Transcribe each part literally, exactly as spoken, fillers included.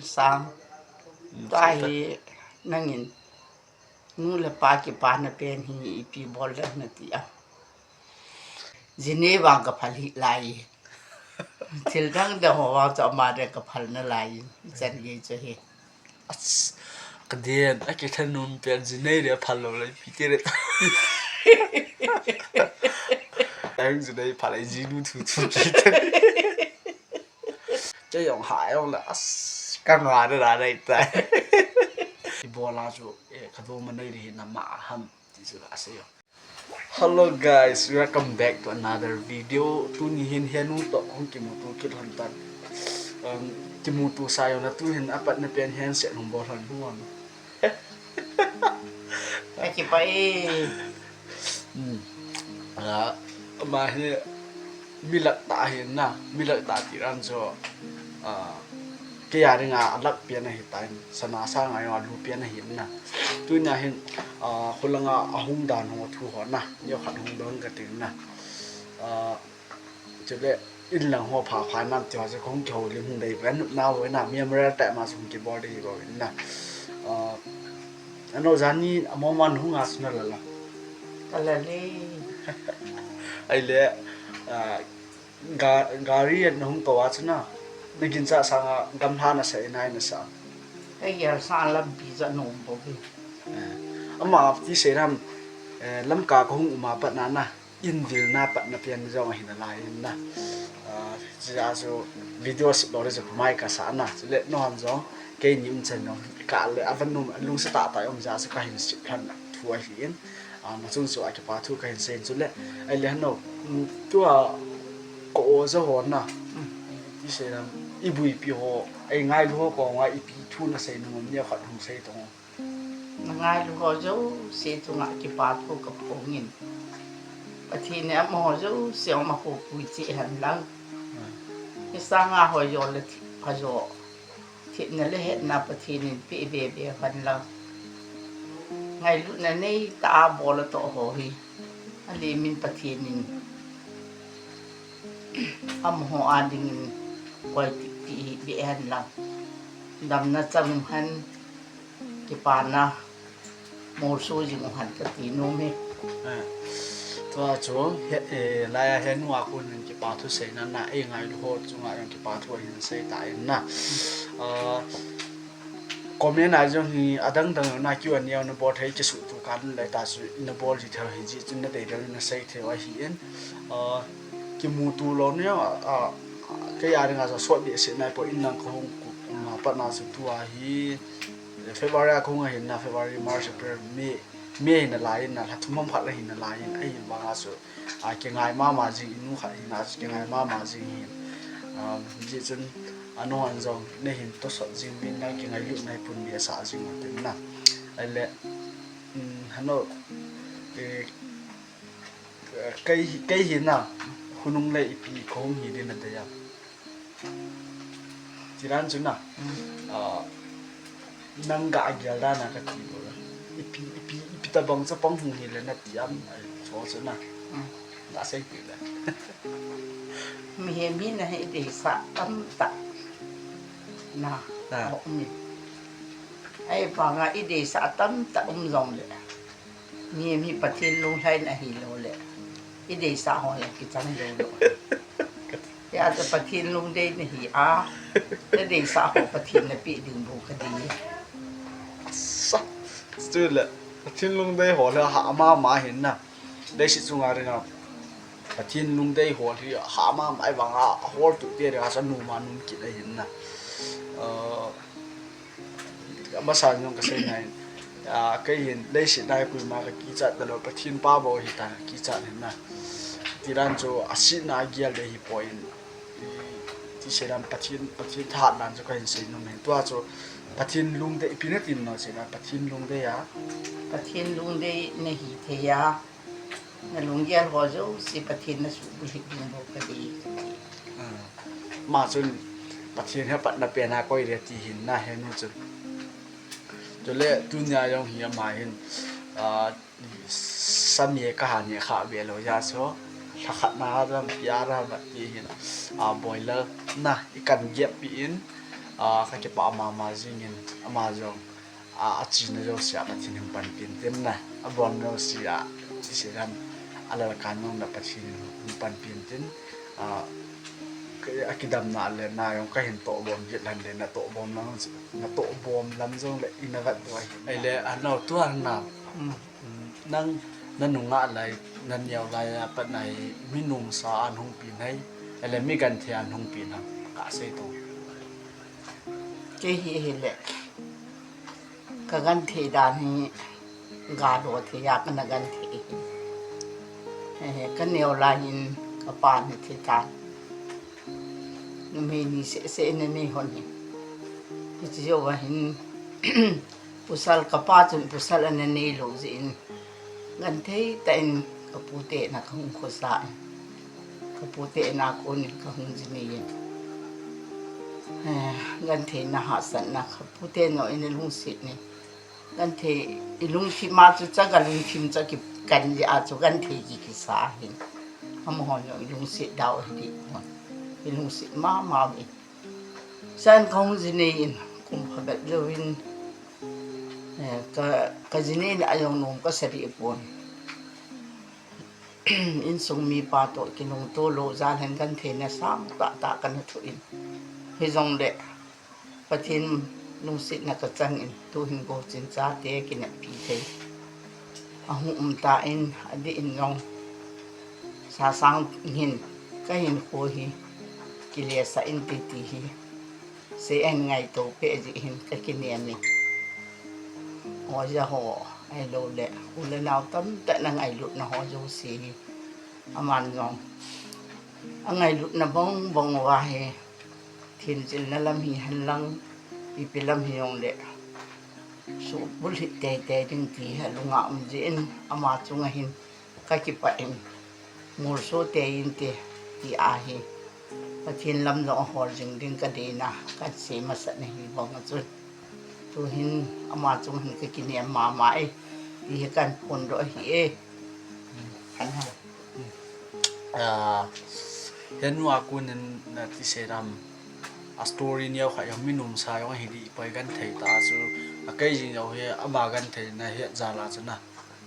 Sang. Tua hi nangin nu le pa kipana pen hi ipi bol le nati a. Jinei vang ka phal hi lai. Thil dang dang ho vang chu ama de ka phal na lai. Chan gei chu hi. As, ka den, a kithanum pen jinei le phal lo lai pi te re. Ang jinei phal ai jinu thu thu ki te. Kei jong ha jong le, as, ka nga de la dai tai. Ibola chu, eh, ka do ma nei le hi na ma ham, ti chu ka sei jong. Hello guys, welcome back to another video. Tuni hin Henu toh hung kimuto kit lhon tan. Um, kimuto sa jong na tu hin apat na pen handshake hung bol lhon hung. Ka kipah e. Hmm. Ah, ama hi milak tah ahin na, milak tah ti ran chu, ah, kei a dinga alak pian ahi tan, sana sanga jong alu pian ahin na. Tunia hin, ah, khulanga ahung dan ho thu ho na, neokhat hung dong ka tin na. Ah, Chule, in lang ho pha pha nam ti ho chu kong kihoulim hung dei ven, nao ve na, memorial time a chu kibol dei ven na. Ah, ano jani a mo man hung a chu na la la. Ka la le. Ai le, ah, ga-, gari an hung to a chu na. Na gin cha sanga gamla na sa inai na sa. Ka yar sa lampi cha nom bo bi. Ah, ama ti se ram, eh, Lamka ka hung um a pat na na. In vilna patna pian jong ahi nalai in na. Ah, jia chu video sip lo le chu mai ka sa na. Chule no han jong kei ni um chen jong ka le avan num lungsa tah tah um jia chu ka hin sip lhon thu ahi in. Ah, ma chung chu a kipa thu ka hin sei in chule. Ai le han no, mm, tua ko o ja ho na. Mm, ti sei na, i buipi ho, ai ngailu ho ko ngai ipi thu na sei nung um nia khat hung sei tong. Na ngailu ho jouse chunga kipa thu ka phong in. Pathen in amaho jouse a khopi cheh hen lang. Hi sanga ho jo le thi pha jo. Thina le hetna Pathen in pe be be hen lang. Ngailutna nei tah a bol a toh ho hi. Alemin Pathen in amaho a dingin koi ti, ti hi be hen lang. Damna chang hen. Kipana molso jing u hen kati nom e. Eh, tua chu, he, eh, laiya Henu a kon in kipa thu seina na, ei ngailu ho chunga jong kipa thu ahin sei ta in na. Ah, comment a jong hi adang dang na Q and A na bol thei kisuhtup kan le ta chu na bol ji thei hi ji chun na dei dang na sei thei ahi in. Ah, kimuto lou na, ah, ah, kei a dinga chu sot behseh nai poi in lang ka hung kut ma pat na chu tua hi. February a kong ahin na, February, March, April, May, May ahi nalai in na, lha thum ham khat ahi nalai in, ahi vanga chu, a, kingai mama jing in, nu khat ahi na chu kingai mama jing in, um, ji chun, a, no an jong, na hin tosot jing bin na, kingailut na hi pun bi a sa jing u tin na. Ai le, um, hano, eh, Kei, kei hi na, hunung le ipi kahung hi din na dei a. Tiran chu na, ah, nang ga agel dan a kati bou. Ipi, ipi, ipi tabang chapang hung hi le na ti am, ai, chu chu na. Mm. Na sei pi le. Mihem hi na hi deisah tamtah. Na, ah, um in. Ai, banga i deisah tamtah um jong le. Mi, mi Pathen lunglhaina ahilou le, i deisah ho la kichang lou lou. Hijeh chun Pathen lungdei nahi a, na deisah ho Pathen napeh ding bou kati. Sa, chu le, Pathen lungdei ho la ha mama hin na. Leiset chunga dinga Pathen lungdei ho hi ha mama, ahivanga holtoh te dinga chu numa num kit ahin na. Uh, Amasa jong kasei nai, ah, kei hin leiset a hi koima kakichat talou, Pathen pa bou hita kakichat hin na. Tidan chu asetna agel ding ahipoi, ti sei dan Pathen, Pathen thahat dan chu kahin sei nom in. Tua chu Pathen lungdei, ipi natin nom sei dan Pathen lungdei a. Pathen lungdei nahi thei a. Na lunggel ho jouse Pathen na suhbulhit ding bou kati, kati. Ah. Ama chun Pathen hi apatna pen a koi le ti hin na Henu chun. Chule tunia jong hi ama hin, ah, sa me kaha ne kha ve lou jeh chu. Lha khat na ram pia ram ti hin, ah, boiler na i kan gep pi in. A, ka kipah mama jingin, ama jong, a, a china jousea Pathen in hung panpi in tin na, a bolna jousea, ti se dan, a lalkan jong na Pathen in hung panpi in tin, a, ka, a kidamna le na jong ka hin tohbom jit lan le na tohbom lam, na tohbom lam jong le ina vet doh ahi. Ai le, a no tua na. Mm. Nang, na nungah lai, na neo lai a pat na hi, mi numsa a hung pi nai, ele mi genthei a hung pi na, ka sei to. Kei hi hile, ka genthei dan hi, ga lo thei a ka na genthei hi. Eh, ka neo lai in, ka pa ni thi ta. Numei ni seh seh na nei hon hi. Hiche jou va hin, pasal ka pa chun pasal ana nei lou jeh in. Genthei tah in ka pu te na ka hung khosa in. Ka pu te na kon in ka hung ji nei in. Eh, genthei na hahsatna ka pu te no in lungset in. Genthei, i lungthim a chu chaga lungthim chu kikan jeh a chu genthei ki kisa hin. Amaho jong i lungset dau hi dih pon. I lungset mama uvin. San ka hung ji nei in, kum phabep jouvin, eh, ka, ka ji nei na a jong nom ka sa dih pon. Insung mipa toh kilungto lou jal hen genthei na sang tah tah ka na thoh in. Hijongle, Pathen lungsetna ka chang in, tu hin gochin chate kineppi thei. Ahung um ta in, adih in jong. Sasang hin, ka hinkho hi, kilesa in titi hi. Sei ahin ngaito peh jeh hin, ka kinem in. Oja ho, ahilou le, u le nao tamtah na ngailutna ho jouse hi. Aman jong. Angailutna bang bang uva hi. Themjilna lam hi henlang, ipi lam hi jong le. Subulhit teitei ding ti hi alunga um jeh in, ama chunga hin ka kipah in. Molso tei inte, ti ahi. Pathen lam jong ahol jing ding ka deina, ka sei masat na hi bang a chun. Tu hin ama chunga hin ka kinem mama e, ti hi kan phondoh ahi e. Kan ha. Ah, henu a kon in na ti sei lam. A story neo khat jong mi numsa jong ahi dih poi genthei ta chu. A kei jing jong hi ama genthei na het jal a chu na.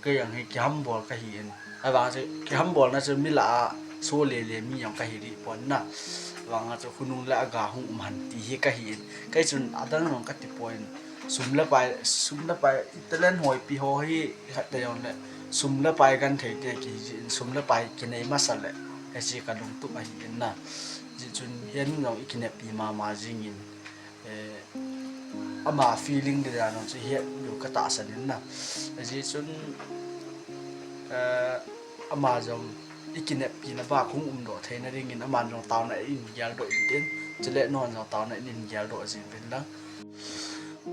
Kei jong hi kihambol ka hi in. Ahivang chu kihambolna chu mi lah a so le le mi jong ka hi dih pon na. Ahivang a chu khonung le aga hung um hen ti hi ka hi in. Kei chun adang jong ka ti poi in. Sum le pai, sum le pai, i talent ho ipi ho hi, khat te jong le, sum le pai genthei te kihi jeh in, sum le pai kinei masa le, hiche ka lungtup ahi in na. Hijeh chun, henu jong i kineppi mama jing in, eh, ama feeling ding dan jong chu het diu ka tahsan in na. Hijeh chun, eh, ama jong i kineppi na ba hung umdoh theina ding in, aman jong taona in geldoh in tin, chule non jong taona in geldoh jing uvin lang.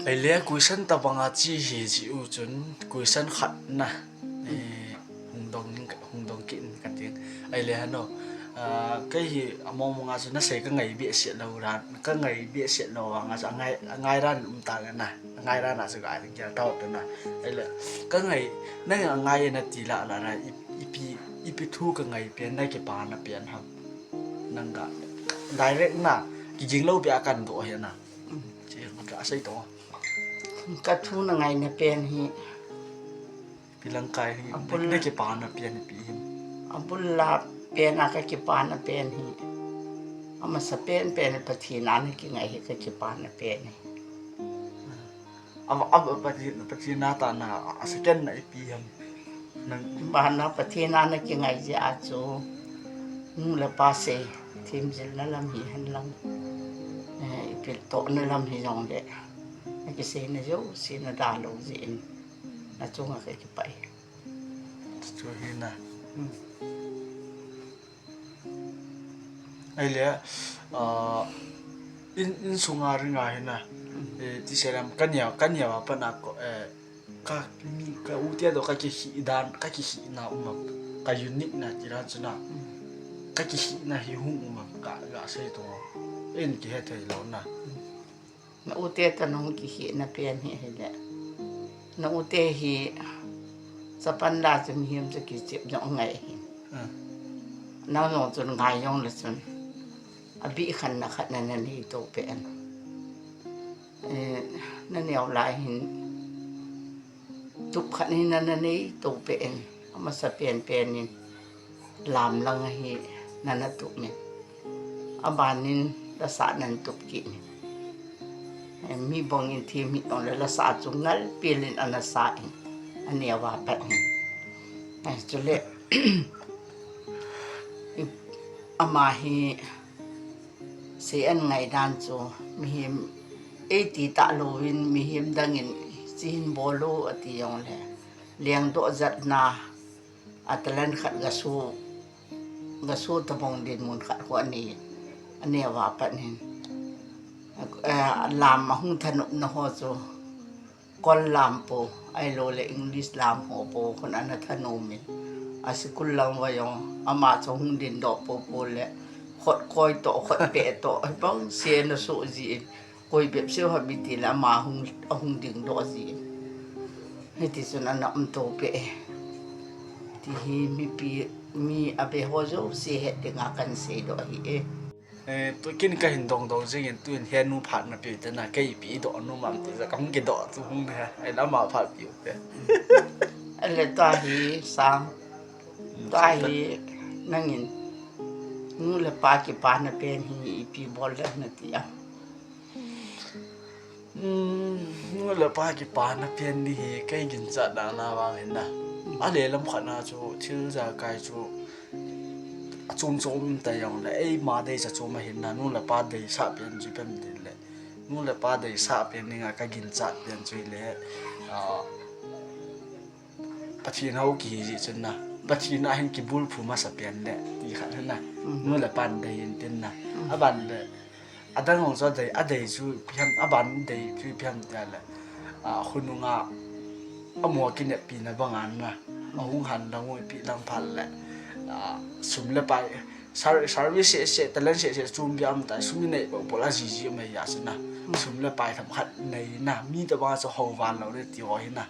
Ahile question tabang a che hi jeh u chun question khat na, eh, hung dong ning ka, hung dong kit in ka tin. Ahile hanu, ah, kei hi among mong a chu nasei ka ngai behseh lou ran, ka ngai behseh lou vang a chu angai, angai ran um ta na, angai ran a chu ka gel tau ta na. Ahile ka ngai, nang angai na ti lah lah na, i, ipi, ipi thu ka ngai pen, na kipana pen ham. Nang ka direct na, kiging lou pi a kan doh hi na. Che, ka sei to. Ka thu na ngaina pen hi. Pi lang kai hi. Abul. Na kipana pen hi pi him. Abul la pen a ka kipana pen hi. Amasa pen pen Pathen a na kingai hi ka kipana pen hi. Ava, ava Pathen, Pathen a tah na, a second na ipi ham. Nang bana Pathen a na kingai jeh a chu. Nu le pa sei, themjilna lam hi hen lang. Eh, ipi tohna lam hi jong le. Na kiseina jouse na dalou jeh in. Na chunga ka kipah e. Chu hi na. Hmm. Ahile, ah, in, insunga ringa hi na, eh, ti sei lam ka neo, ka neo a pat na ko, eh, ka mi, ka u te toh ka kikhih dan, ka kikhihna um am, ka unique na ti dan chu na, ka kikhihna hi hung um am, ka, ka sei to, in kihe thei lou na. Na u te toh nahung kikhihna pen hi ahile. Na u te hi chapang la chu mihem chu kichep jong ngai ahi. Ah. Nang jong chun ngai jong le chun. Abih khen na khat na na nei to pen. Na neo lai hin tup khat hin na na nei to pe in, amasa pen pen in lam lang hi na na tup min. Abanin lasa nan tup ki min. Eh, mi bong in thi mi tong le lasa chu ngal pil in ana sa in. Ane wa pat hin. Eh, chule ama hi se an ngai dan chu mihem ei ti ta lovin mihem dangin chi hin bol lo ati jong le leng doh jat na a talent khat ga su ga su ta bong din mun khat ho ani ane wa pat hin. Eh, lam a hung thanop na ho chu Kol lam po, ahilou le English lam ho po, khun ana thanom in. A sikul lam va jong, ama chu hung din doh po po le, khut koi to, khut pe to, bang se na so ji in. Koi bep se ho mi ti le, ama hung, ahung ding doh ji in. Hiti chun ana um to pe e. Ti hi mi pi, mi a be ho jo se het ding a kan sei doh hi e. Eh, tu kin ka hin dong dong jing in tu in he nu phat na pe te na kei pi doh nu mam ti ja kam ki doh tu hung he. Ai la ma phat pi pe. Ale ta hi sang. Ta hi nangin nu le pa ki pa na pen hi ipi bol le na ti a. Hmm, nu le pa ki pa na pen ni hi kei gin cha da na vang hin na. A le lam khat na chu thil ja kai chu a chom chom ta jong le, eima deisah chom ahin na, nu le pa deisah pen chu ipi ham ti le, nu le pa deisah pen dinga ka ginchat pen chu ahile, ah, Pathen hou kihi jeh chun na, Pathen a hin kibulphu masa pen le, ti khat ahin na, nu le pan dei in tin na, aban le, Adang jong chu adei, adei chu ipi ham, aban dei chu ipi ham tia le, ah, khonunga amaho kineppi na banga na, ahung han lang u ipi lang phat le, ah, sum le pai, ser-, service seh seh, talent seh seh, chom bia um ta, sum inei bol bol a jiji um ahi a chu na, sum le pai themkhat nei na, mi tobang chu hou val lou le ti ho hi na,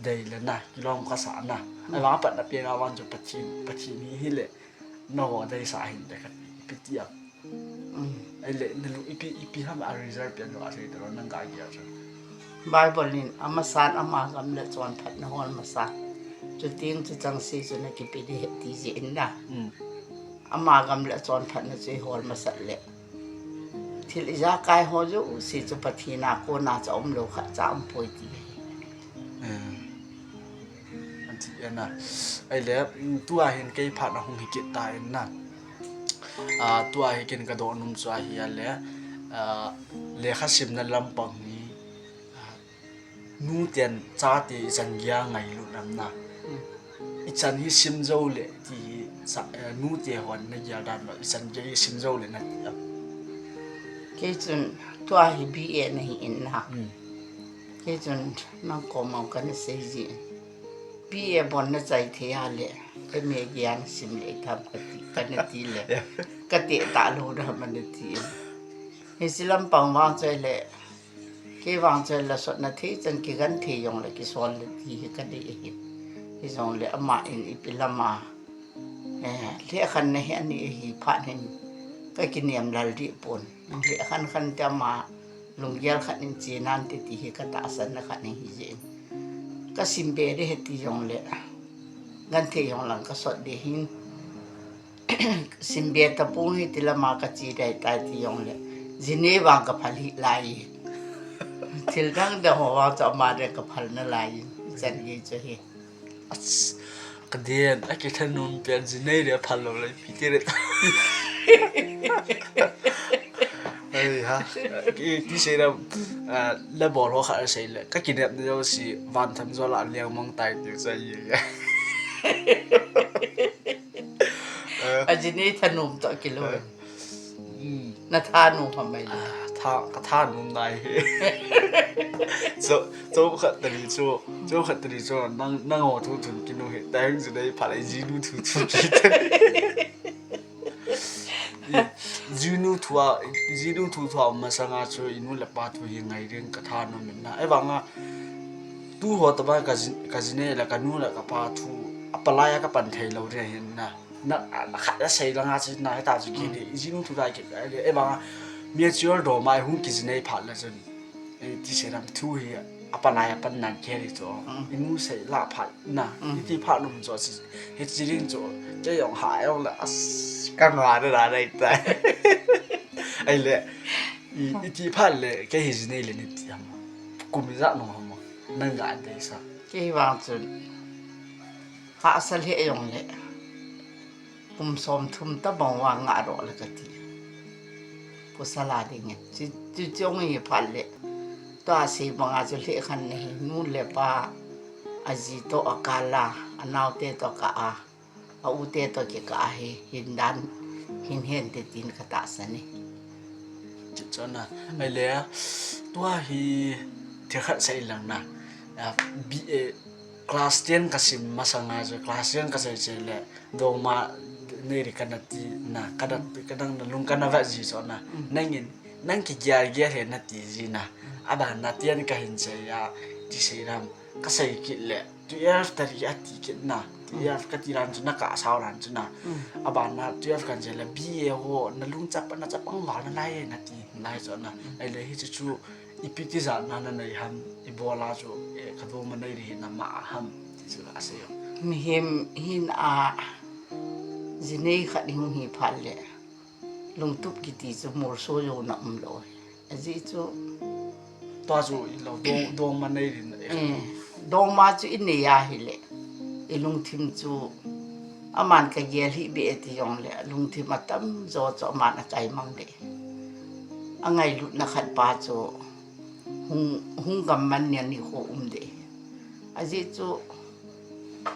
dei le na, kilom kasa na, ahivang a patna peng a vang chu Pathen, Pathen hi hile, Nangho deisah hinte kati, ipi ti a. Ahile, nalu ipi, ipi ham a result pian lo a sei talo, nang ka gel chu. Bible in, amasan ama gam le chonphatna hol masa. Chuteng chuchang se chu nakipe ding ahi ti jeh in na. Ama gam le chonphatna chu ihol masat le. Thil ijakai ho jouse chu Pathen a kona chu aumlou khat cha umpoi ti ahi. Eh, ati e na. Ahile, mm, tua hin kei phat na hung hi kit ta in na. Ah, tua hi ken ka doh nom chu ahi a le, ah, lekha simna lampang hi, ah, Nu ten chate ichan gei a ngailut nam na. Ichan hi sim jou le ti hi sa, eh, nu te hon na gel dan lo, ichan gei sim jou le na ti a. Kei chun tua hi B A na hi in na. Kei chun nang kom a kana sei ji. B A bon na chai thei a le, M A gei a na sim le tham kati, kana ti le. Kati ta lo da ma na ti. Hiche lampang vang chai le, Kei vang chu la sotna thei chan kigan thei jong le kisol le ti hi ka dei ahi. Hijongle ama in ipi lama, eh, lheh khanna hi ani ahi phat hin ka kinem lal dih pon. Lheh khan khan te ama lunggel khat in che nante ti hi ka tahsanna khat ahi jeh in. Ka sim be ding ahi ti jongle gan thei jong lang ka sot ding ahin. Sim be tapong hi ti lama ka che dai tai ti jongle. Jinei vang ka phal hih lai. Thil dang dang ho vang chu ama ding ka phal nalai. Chan gei chu hi. As, ka den, a kithanop pen jinei le phal lou le ipi ti le. Ai ha. Ki, ki sei le, ah, le bol ho kha sei le. Ka kinepna jouse van tham jo la leng mang tai ti chu ahi. Eh. A jinei thanom toh kilou. Eh. Mm. Na thanom ham mai le. Ah, tha, ka thanom nai. Chu, chu khat tali chu, chu khat tali chu, nang, nangho thu thun kinu hi, ta hung chu dei pha le jinu thu thun ki. I, jinu thu a, jinu thu thu a masanga chu, inu le pa thu hi ngai ding ka thanom in na. Ahivanga, tu ho tobang ka ji, ka jinei le ka nu le ka pa thu, a palai a ka pan thei lou ding ahin na. Na, a, na khat a sei langa chu na heta chu ki ni, i jinu thu dai ki, e, e, vang, mature dom a hung kijinei phat le chun. Eh, ti sei lam thu hi, apan lai apan nan kei hi chu. Mm. Inu sei la phat na, mm, iti phat num chu si, hichi ding chu, kei jong ha jong le, as, ka nga de da dai tai. Ai le, i, iti phat le, kei hi ji nei le ni ti ham. Kum ijat nung ham. Nang ga dei sa. Kei vang chun, ha sa le jong le. Kum som thum tabang vang nga ro le kati. Pasal a ding e. Chu, chu chong hi phat le. Tua sei banga chu le khan nei hi nu le pa. Aji to akala, anaote to ka a. Aute to kikah hi, hin dan, hin hen te tin ka tahsan e. Chu chu na. Mm. Ai le, tua hi, thil khat sei lang na. A, B A, class ten ka sim masang a chu, class ten ka sei sei le, dongma nei ri ka na ti na, ka na, ka nang na lung ka na va ji chu na. Mm. Nangin, nang kigel gel he na ti ji na. Mm. Aban na ten ka hin sei a, ti sei lam, ka sei kit le, twelve tari a ti kit na. Mm. Twelve ka ti ran chu na ka sau ran chu na. Mm. Aban na twelve kan sei le, B A ho, na lung chapa, na chapang val na lai na ti, lai chu na. Mm. Ai le hi chu chu, ipi ti jat na na nei ham, i bola chu, eh, ka dongma nei ri hi na ma ham, ti chu a sei o. Mihem hin a, ji nei khat hung hi phat le, lungtup kiti chu mol so jo na um lo. Aji chu. Tua chu i lo dong, dongma nei ri na. Eh, dongma chu i nei a hi le. I lungthim chu, aman ka gel hi be ti jong le, lungthim atam jo chu aman a kai mang de. A ngailutna khat pa chu, hung, hung gam man nia ni kho um de. Aji chu,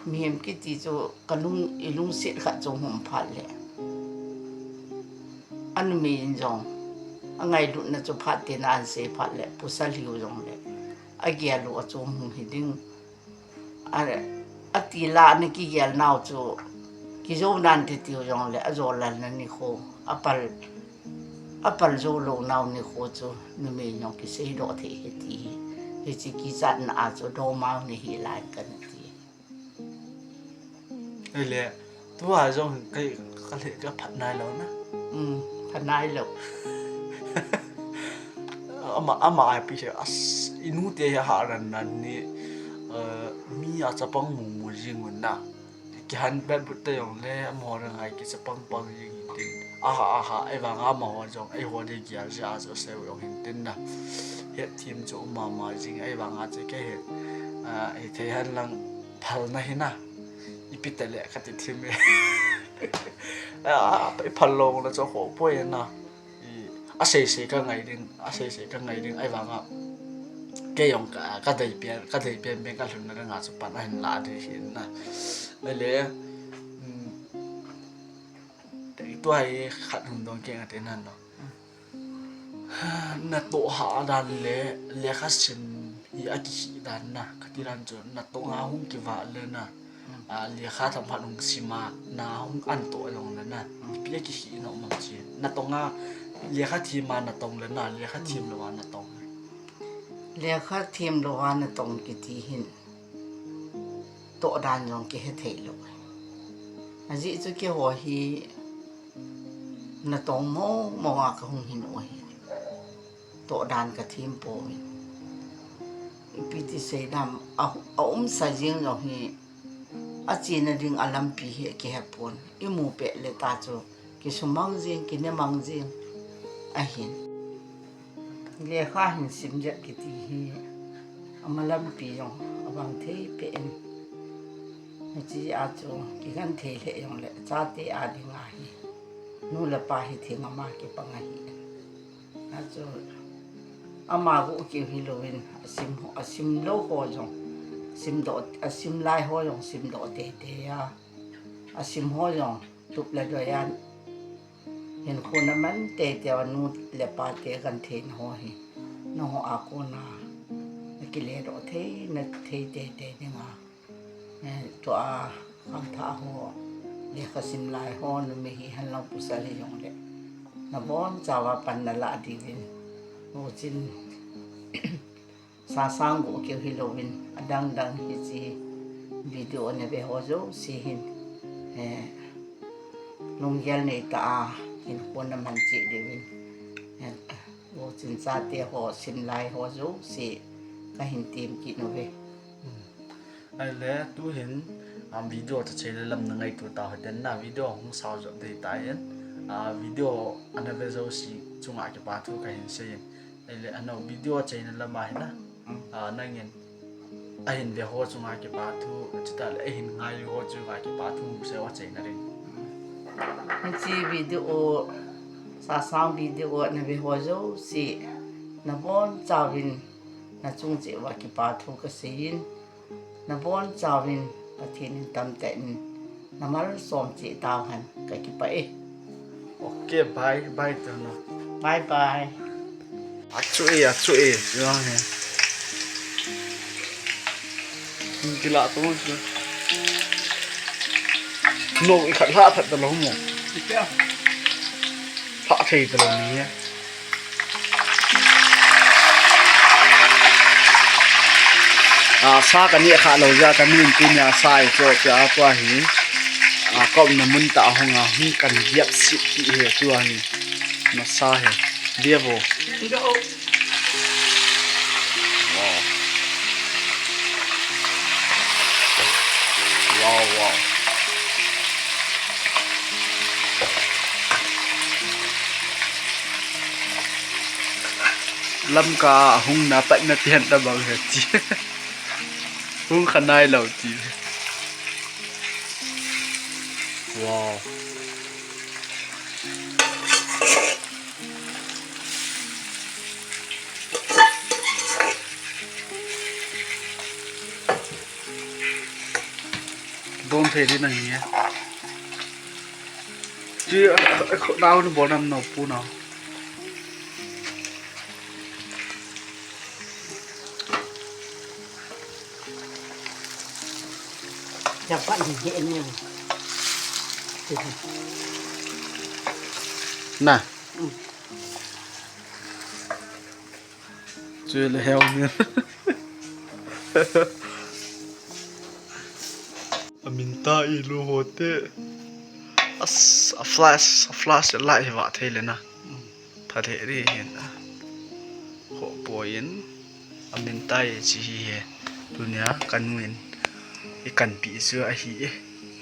mihem kiti chu ka lung, i lungset khat chu hung phat le. A numei in jong, a ngailutna chu phat te na an sei phat le, pasal hiu jong le. A gel u a chu hung hi ding. A, a ti la na kigel nau chu, kijo nan te tiu jong le, a jo lal na ni kho, a pal, a pal jo lo nau ni kho chu, numei jong kisei doh thei hi ti hi. Hichi kichat na a chu, dongma nei hi lai ka na ti. Ai le, tua jong kei ka le ka phat nai lo na. Mm, phat nai lo. Ama, ama ai pi he as, i nu te he ha ran nan ni, eh, mi a chapang mu mu jing un na. Kihan bet but te jong le, amaho le ngai kichapang pang jing tin. Aha, aha, ei vang amaho jong, eiho de gial ja jo seu jong hin tin na. Het thim chu um mama jing, ei vang a che ke het. Ah, ei thei han lang phal na hi na. Ipi te le ka ti thim e. Ah, i phal lo na cho kho poi na. I, a sei sei ka ngai ding, a sei sei ka ngai ding, ai vang a. Kei jong ka, ka dei pian, ka dei pian pian ka lhun na ka nga chu pan a hin la ding hin na. Ai le, um, te tua hi khat hung dong kei nga te nan lo. Na toh ha dan le, lekha sim hi a kihi dan na, ka ti dan chu, na toh nga hung kiva le na. Mm. A, lekha themkhat hung sim a, na hung an toh jong le na. Mm. Ipi a kihi na um am chi. Na tong a, lekha thim a na tong le na, lekha thim lou a na tong. Lekha thim lou a na tong kiti hin. Toh dan jong kihe thei lou. Ajeh chu keiho hi na tong mong mong a ka hung hin u hi. Toh dan ka thim pouvin. Ipi ti sei dam, a, a umsa jing jong hi, a chena ding a lampi hi kihe pon. I mu pet le ta chu, kisumang jing, kinemang jing, ahin. Lekha hin sim jep kiti hi, ama lampi jong, abang thei peh in. Hichi a chu, kigan thei le jong le, chate a ding ahi. Nu le pa hi thing ama kipang ahi. Achu, ama gu kiu hi louvin, asim ho, asim lou ho jong, sim doh, asim lai ho jong, sim doh tei tei a, asim ho jong, tup le doi a, hinkho na man tei tei a nu le pa te kan thei na ho hi, na ho a kona, na kile doh thei, na thei tei tei ding a. Eh, tua khangthah ho, lekha sim lai ho, numei hi hen lang pasal hi jong le. Na bonchauva pan na la diuvin. Huchin sasang gu kiu hi louvin, adang dang hichi video na ve ho jouse hin. Eh, lunggel nei tah a, hinkho na man cheh diuvin. Eh, Chin chate ho, sin lai ho jouse kahin tem kit uve. Ahile tuhin, um, video chacheina lam na ngaito tau hite na, video hung sao jot ding tahin, ah, video ana ve jouse chunga kipa thu kahin seiyin. Ahile anou video chacheina lam a hin na, ah, nangin ahin ve ho chunga kipa thu, chutah le ahin ngai ho chunga kipa thu sei o chacheina ding. Hiche video, Sasang video ana ve ho jouse, nabonchauvin nachung cheh uva kipa thu kaseiyin, nabonchauvin Pathen in tamtah in namalsom cheh tauhen, kakipah e. Ok, bye bye tao na. Bye bye. Achu e, achu e, chuang he. Kila tu chu. No, ikhat lha phat talou mo. Lha thei talou ni he. A, sa kaneh kha lou jeh a kanu in tunia sa eichoh peh a tua hi. A, kaumna mun tah a hung a, hung kan giap sih ti hi tua hi. Nasa hi. Dia vo. Wow. Wow, wow. Lamka a hung na patna tian tabang he ti. Hung kha nailou ti. Wow. Dom thei di nang hi. Chi a, a, a, khut nau ni bol nam no pu nau. Japan hi he ni. Na. Chu le heu ni. Amin ta i lu hote. As, a flash, a flash light hi va thei le na. Pha thei ri hin a. Ho po in. Amin ta e chi hi he. Tunia kanu in. I kanpi chu ahi e.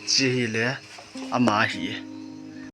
Chi hi le. Ama ahi e.